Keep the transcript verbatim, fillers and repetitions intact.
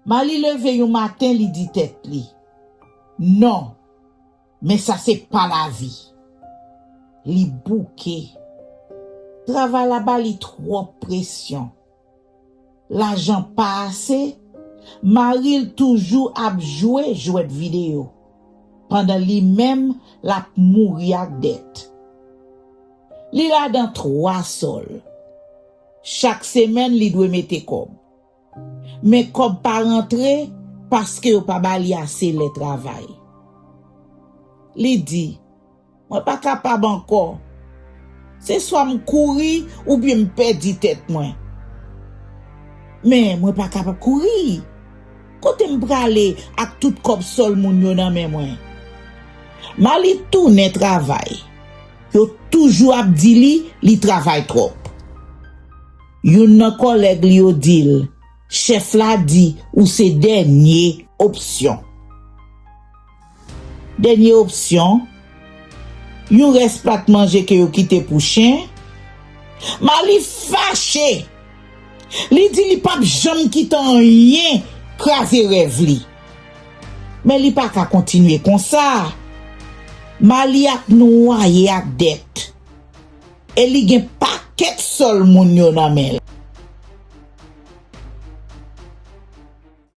Mali leve yon maten, li di tèt li, "Non, men sa se pa lavi." Li bouke. Travay la ba li twòp presyon. Lajan pa ase, mari l toujou ap jwe jwèt videyo, pandan li menm l ap mouri ak dèt. Li ladan twa sòl. Chak semèn li dwe mete kòb. Men kòb pa rantre paske yo pa ba li ase lè travay. Li di, "Mwen pa kapab ankò. Se swa m kouri oubyen m pèdi tèt mwen. Men mwen pa kapab kouri. Kote m prale ak tout kòb sòl moun yo nan men mwen?" Mali tounen travay. Yo toujou ap di li, li travay twòp. Youn nan kòlèg li yo di l, "Chèf la di ou se dènye opsyon." Dènye opsyon, yon rès plat manje ke yo kite pou chen. Mali fache. Li di li p ap janm kite anyen kraze rèv li. Men li pa ka kontinye konsa. Mali ap nwaye ak dèt. E li gen pakèt sòl moun yo nan men l.